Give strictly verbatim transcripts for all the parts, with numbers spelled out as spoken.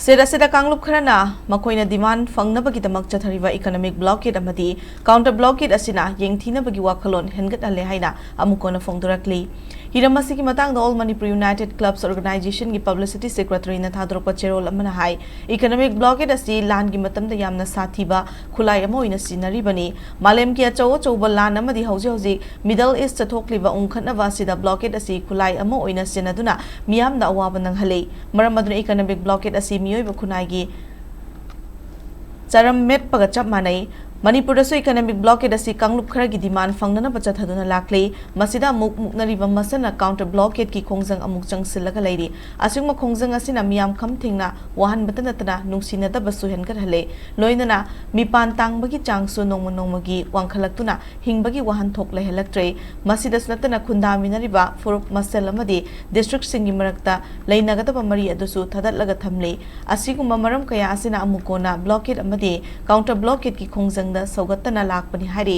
State ꯑꯁꯤꯗ ꯀꯥꯡꯂꯨꯞ ꯈꯔꯅ ꯃꯈꯣꯏꯅ ꯗꯤꯃꯥꯟ ꯐꯪꯅꯕꯒꯤꯗꯃꯛ ꯆꯠꯊꯔꯤꯕ ꯏꯀꯅꯣꯃꯤꯛ ꯕ꯭ꯂꯣꯀꯦꯠ ꯑꯃꯗꯤ ꯀꯥꯎꯟꯇꯔ ꯕ꯭ꯂꯣꯀꯦꯠ ꯑꯁꯤꯅ ꯌꯦꯡꯊꯤꯅꯕꯒꯤ ꯋꯥꯈꯜꯂꯣꯟ ꯍꯦꯟꯒꯠꯍꯜꯂꯦ ꯍꯥꯏꯅ ꯑꯃꯨꯛ ꯍꯟꯅ ꯐꯣꯡꯗꯣꯔꯛꯂꯤ꯫ ꯍꯤꯔꯝ ꯑꯁꯤꯒꯤ ꯃꯇꯥꯡꯗ ꯑꯣꯜ ꯃꯅꯤꯄꯨꯔ ꯌꯨꯅꯥꯏꯇꯦꯗ ꯀ꯭ꯂꯕꯁ ꯑꯣꯔꯒꯅꯥꯏꯖꯦꯁꯟꯒꯤ ꯄꯕ꯭ꯂꯤꯁꯤꯇꯤ ꯁꯦꯀ꯭ꯔꯦꯇꯔꯤꯅ ꯊꯥꯗꯣꯔꯛꯄ ꯆꯦꯔꯣꯜ ꯑꯃꯅ ꯍꯥꯏ, ꯏꯀꯅꯣꯃꯤꯛ ꯕ꯭ꯂꯣꯀꯦꯠ ꯑꯁꯤ ꯂꯥꯟꯒꯤ ꯃꯇꯝꯗ ꯌꯥꯝꯅ ꯁꯥꯊꯤꯕ ꯈꯨꯠꯂꯥꯏ ꯑꯃ ꯑꯣꯏꯅ ꯁꯤꯖꯤꯟꯅꯔꯤꯕꯅꯤ꯫ ꯃꯥꯂꯦꯝꯒꯤ ꯑꯆꯧ ꯑꯆꯧꯕ ꯂꯥꯟ ꯑꯃꯗꯤ ꯍꯧꯖꯤꯛ ꯍꯧꯖꯤꯛ ꯃꯤꯗꯜ ꯏꯁꯇ ꯊꯣꯛꯂꯤꯕ ꯎꯪꯈꯠꯅꯕ ꯑꯁꯤꯗ ꯕ꯭ꯂꯣꯀꯦꯠ ꯑꯁꯤ ꯈꯨꯠꯂꯥꯏ ꯑꯃ ꯑꯣꯏꯅ ꯁꯤꯖꯤꯟꯅꯗꯨꯅ ꯃꯤꯌꯥꯝꯗ ꯑꯋꯥꯕ ꯅꯪꯍꯜꯂꯤ꯫ ꯃꯔꯝ ꯑꯗꯨꯅ ꯏꯀꯅꯣꯃꯤꯛ ꯕ꯭ꯂꯣꯀꯦꯠ ꯑꯁꯤ ꯃꯤꯑꯣꯏꯕ ꯈꯨꯟꯅꯥꯏꯒꯤ ꯆꯔꯝ ꯃꯦꯠꯄꯒ ꯆꯞ ꯃꯥꯟꯅꯩ꯫ ꯃꯅꯤꯄꯨꯔꯗꯁꯨ ꯏꯀꯅꯣꯃꯤꯛ ꯕ꯭ꯂꯣꯀꯦꯠ ꯑꯁꯤ ꯀꯥꯡꯂꯨꯞ ꯈꯔꯒꯤ ꯗꯤꯃꯥꯟ ꯐꯪꯅꯅꯕ ꯆꯠꯊꯗꯨꯅ ꯂꯥꯛꯂꯤ꯫ ꯃꯁꯤꯗ ꯑꯃꯨꯛ ꯃꯨꯛꯅꯔꯤꯕ ꯃꯁꯦꯜꯅ ꯀꯥꯎꯟꯇꯔ ꯕ꯭ꯂꯣꯀꯦꯠꯀꯤ ꯈꯣꯡꯖꯪ ꯑꯃꯨꯛ ꯆꯪꯁꯤꯜꯂꯒ ꯂꯩꯔꯤ꯫ ꯑꯁꯤꯒꯨꯝꯕ ꯈꯣꯡꯖꯪ ꯑꯁꯤꯅ ꯃꯤꯌꯥꯝ ꯈꯝ ꯊꯦꯡꯅ ꯋꯥꯍꯟꯕꯇ ꯅꯠꯇꯅ ꯅꯨꯡꯁꯤꯅꯗꯕꯁꯨ ꯍꯦꯟꯒꯠꯍꯜꯂꯦ꯫ ꯂꯣꯏꯅꯅ ꯃꯤꯄꯥꯟ ꯇꯥꯡꯕꯒꯤ ꯆꯥꯡꯁꯨ ꯅꯣꯡꯃ ꯅꯣꯡꯃꯒꯤ ꯋꯥꯡꯈꯠꯂꯛꯇꯨꯅ ꯍꯤꯡꯕꯒꯤ ꯋꯥꯍꯟꯊꯣꯛ ꯂꯩꯍꯜꯂꯛꯇ꯭ꯔꯦ꯫ ꯃꯁꯤꯗꯁꯨ ꯅꯠꯇꯅ ꯈꯨꯟꯗꯥꯃꯤꯟꯅꯔꯤꯕ ꯐꯨꯔꯨꯞ ꯃꯁꯦꯜ ꯑꯃꯗꯤ ꯗꯤꯁꯇ꯭ꯔꯤꯛꯁꯤꯡꯒꯤ ꯃꯔꯛꯇ ꯂꯩꯅꯒꯗꯕ ꯃꯔꯤ ꯑꯗꯨꯁꯨ ꯊꯗꯠꯂꯒ ꯊꯝꯂꯤ꯫ ꯑꯁꯤꯒꯨꯝꯕ ꯃꯔꯝ ꯀꯌꯥ ꯑꯁꯤꯅ ꯑꯃꯨꯛ ꯀꯣꯟꯅ ꯕ꯭ꯂꯣꯀꯦꯠ ꯑꯃꯗꯤ ꯀꯥꯎꯟꯇꯔ ꯕ꯭ꯂꯣꯀꯦꯠꯀꯤ ꯈꯣꯡꯖꯪꯗ ꯁꯧꯒꯠꯇꯅ ꯂꯥꯛꯄꯅꯤ ꯍꯥꯏꯔꯤ꯫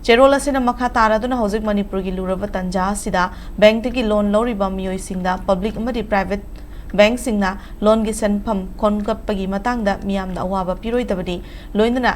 ꯆꯦꯔꯣꯜ ꯑꯁꯤꯅ ꯃꯈꯥ ꯇꯥꯔꯗꯨꯅ ꯍꯧꯖꯤꯛ ꯃꯅꯤꯄꯨꯔꯒꯤ ꯂꯨꯔꯕ ꯇꯥꯟꯖꯥ ꯑꯁꯤꯗ ꯕꯦꯡꯛꯇꯒꯤ ꯂꯣꯟ ꯂꯧꯔꯤꯕ ꯃꯤꯑꯣꯏꯁꯤꯡꯗ ꯄꯕ꯭ꯂꯤꯛ ꯑꯃꯗꯤ ꯄ꯭ꯔꯥꯏꯚꯦꯠ ꯕꯦꯡꯛꯁꯤꯡꯅ ꯂꯣꯟꯒꯤ ꯁꯦꯟꯐꯝ ꯈꯣꯝꯒꯠꯄꯒꯤ ꯃꯇꯥꯡꯗ ꯃꯤꯌꯥꯝꯗ ꯑꯋꯥꯕ ꯄꯤꯔꯣꯏꯗꯕꯅꯤ꯫ ꯂꯣꯏꯅꯅ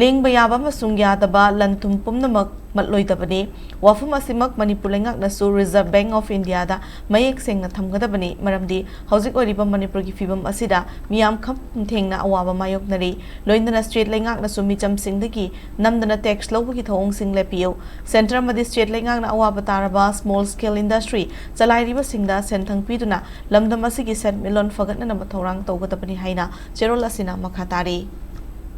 ꯂꯦꯡꯕ ꯌꯥꯕ ꯑꯃꯁꯨꯡ ꯌꯥꯗꯕ ꯂꯟ ꯊꯨꯝ ꯄꯨꯝꯅꯃꯛ ꯃꯠꯂꯣꯏꯗꯕꯅꯤ꯫ ꯋꯥꯐꯝ ꯑꯁꯤꯃꯛ ꯃꯅꯤꯄꯨꯔ ꯂꯩꯉꯥꯛꯅꯁꯨ ꯔꯤꯖꯔꯚ ꯕꯦꯡꯛ ꯑꯣꯐ ꯏꯟꯗꯤꯌꯥꯗ ꯃꯌꯦꯛ ꯁꯦꯡꯅ ꯊꯝꯒꯗꯕꯅꯤ, ꯃꯔꯝꯗꯤ ꯍꯧꯖꯤꯛ ꯑꯣꯏꯔꯤꯕ ꯃꯅꯤꯄꯨꯔꯒꯤ ꯐꯤꯕꯝ ꯑꯁꯤꯗ ꯃꯤꯌꯥꯝ ꯈꯝ ꯊꯦꯡꯅ ꯑꯋꯥꯕ ꯃꯥꯌꯣꯛꯅꯔꯤ꯫ ꯂꯣꯏꯅꯅ ꯁ꯭ꯇꯦꯠ ꯂꯩꯉꯥꯛꯅꯁꯨ ꯃꯤꯆꯝꯁꯤꯡꯗꯒꯤ ꯅꯝꯗꯅ ꯇꯦꯛꯁ ꯂꯧꯕꯒꯤ ꯊꯧꯑꯣꯡꯁꯤꯡ ꯂꯦꯞꯄꯤꯌꯨ꯫ ꯁꯦꯟꯇꯔ ꯑꯃꯗꯤ ꯁ꯭ꯇꯦꯠ ꯂꯩꯉꯥꯛꯅ ꯑꯋꯥꯕ ꯇꯥꯔꯕ ꯁ꯭ꯃꯣꯜ ꯁ꯭ꯀꯦꯜ ꯏꯟꯗꯁꯇ꯭ꯔꯤ ꯆꯂꯥꯏꯔꯤꯕꯁꯤꯡꯗ ꯁꯦꯟꯊꯪ ꯄꯤꯗꯨꯅ ꯂꯝꯗꯝ ꯑꯁꯤꯒꯤ ꯁꯦꯟꯃꯤꯠꯂꯣꯟ ꯐꯒꯠꯅꯅꯕ ꯊꯧꯔꯥꯡ ꯇꯧꯒꯗꯕꯅꯤ ꯍꯥꯏꯅ ꯆꯦꯔꯣꯜ ꯑꯁꯤꯅ ꯃꯈꯥ ꯇꯥꯔꯤ꯫